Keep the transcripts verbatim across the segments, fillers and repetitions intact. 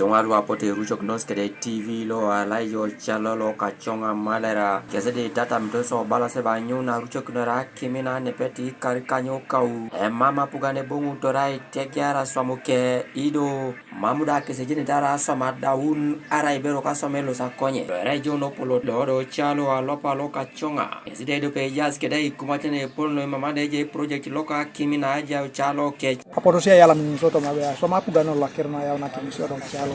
Ituŋa lu apotu erucokinos kede TV lo alai ocalo lo Kacoŋa Malera, kesi di tatamito so bala seba nyuna arucokinore akimin nepepe ti karikanyou kau. Emam apugan eboŋutor aitegear aswamuke ido. Mam da kes ejenete arai aswam adaun arai ibero kaswam elosi akonye. Erai ijo nopolot lo do ocalo alopa lo Kacoŋa. Kesi da edope ejaas keda ikumaten epol no imamada ejai project loka akimin aja ocalo kec. Apotu si eyalam iŋisoto mabe aswam apugan lo akiro na ayaunakin isoto ocalo.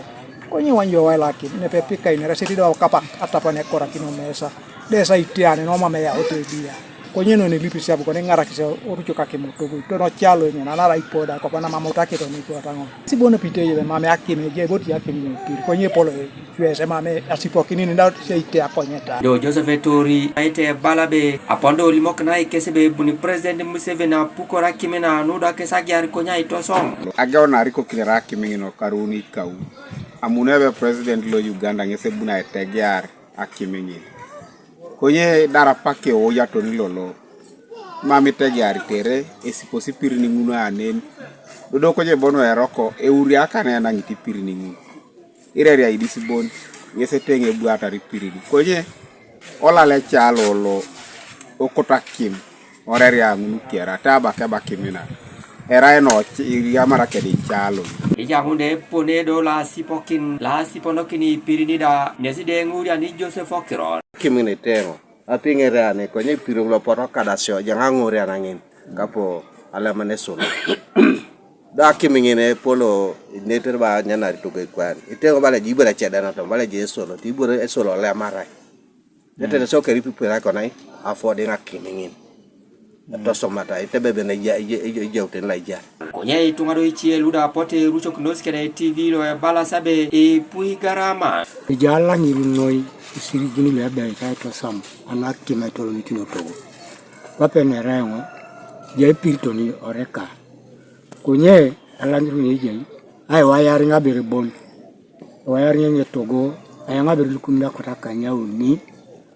Konye iwanyu owai lo akim nepepe ikainere siti do kapak atapan ekorakin omesa. Desa itian nomam eyaut edia. Konye non ilipisi abu kone iŋarakis orucok akimutuk itono calo ŋina nara ipo da kop anam amutakito nuipuata ŋo. Sibon pite yebe mame akim ejai boti akim nyepir konye polo cuese mame asipokini ninda seite akonyeta. Do Joseph Etori aite bala be apondo olimok na ikesi be buni President Museveni apukor akimina nuda kes agiar konye aitosoŋ. Ageu narikokinere akim ŋino karuni kau. Amunebe President lo Uganda ŋes ebuni aitegear akim ŋin. Konye idar apak eoya toni lolo, mam itegearitere esiposi ipirin ŋun anen. Dodo konye bon eroko euriaka na enaŋit ipirin ŋun. Ireria idis bon, ŋes eteŋ ebuatar ipirin. Konye olal eca lolo okot akim. Oreria ŋun kera taba keba kimina. Erai no iriamara kedi calo. Ija ŋun epone do lasipokin lasiponokin ipirini da nesi de ŋurian i Joseph Okiron. Kimini teŋo apiŋere ani konye ipirim lopoto kadasio jaŋa ŋurian aŋin kapo alemane solo. Do akimiŋin epolo inetere ba nyanari togo ikwan iteŋo bala ji ibore ecedanato bala ji esolo ti ibore esolo olemarai. Netene so keri pipira konai affording akimiŋin. Etosomata itebebe na ejauten lo aijar. Konye ituŋa do ice luda apote erucokinos kede TV lo ebalas abe ipui garama. Eja alaŋir noi isirigin lu ebeit aitosam anakim aitolomikinotogo. Kwape nereŋo ejai epiriton oreka. Konye alaŋir noi ejai aiwayariŋ abere bon. Ewayar ŋeŋe togo ayaŋ aber lukumin akwat akanyauni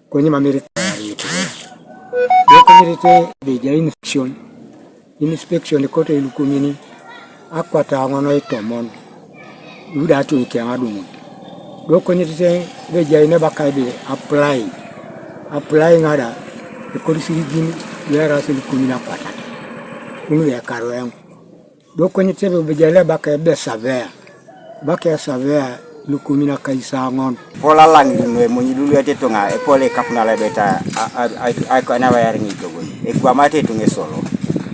konye mam erit ayar ŋeŋe togo. Dokonirite beja inspection inspection koto ilukumin akwat aŋon itomon. Iuda atu ikeŋ adumun. Dokonirite beja inebaka ebe apply apply ŋada ekodis rijin luerasi lukumin akwat. Kunu ekaru eŋ. Dokonyit ebe obejai lo ebaka ebe savea, ebaka esavea lukumin akaisaŋon. Pol alaŋ nuemonyi luluet ituŋa epol ikapuna lo ebet anawayar ŋitogon ekwamate ituŋa esolo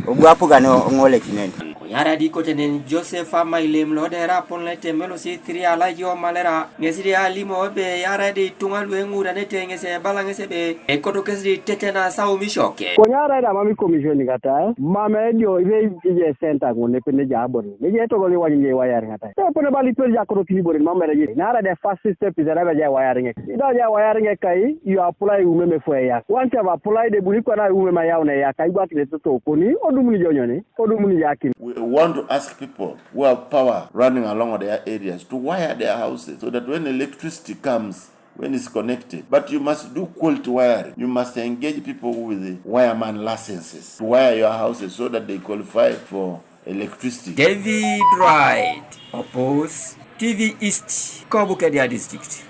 obu apugan oŋolekinen. Konyara di kote nen Joseph amailem lo dera apon lo etemelosi ithiri alaji omalera. Ŋesi di alimo ebe eyarai de ituŋa lu eŋuranete ŋesi ebala ŋesi ebe ekoto kesi di tetena saumishoke. Konye arai da mam ikomisioni kata mam edio ibe ije center ŋun nepe neja abore neja etogo liwany je iwayar ŋata epone bal ipel ja koro kini bore mam mere je nara de first step is da ja iwayar ŋe ida ja iwayar ŋe kai you apply umeme fo eyak once you have applied ebuni kwana umeme ayau ne eyak aigwakine toto koni odumuni jonyoni odumuni jakin. We want to ask people who have power running along their areas to wire their houses so that when electricity comes, when it's connected. But you must do quality wiring. You must engage people with the wireman licenses to wire your houses so that they qualify for electricity. David Wright, Opus, TV East, Kobukedia District.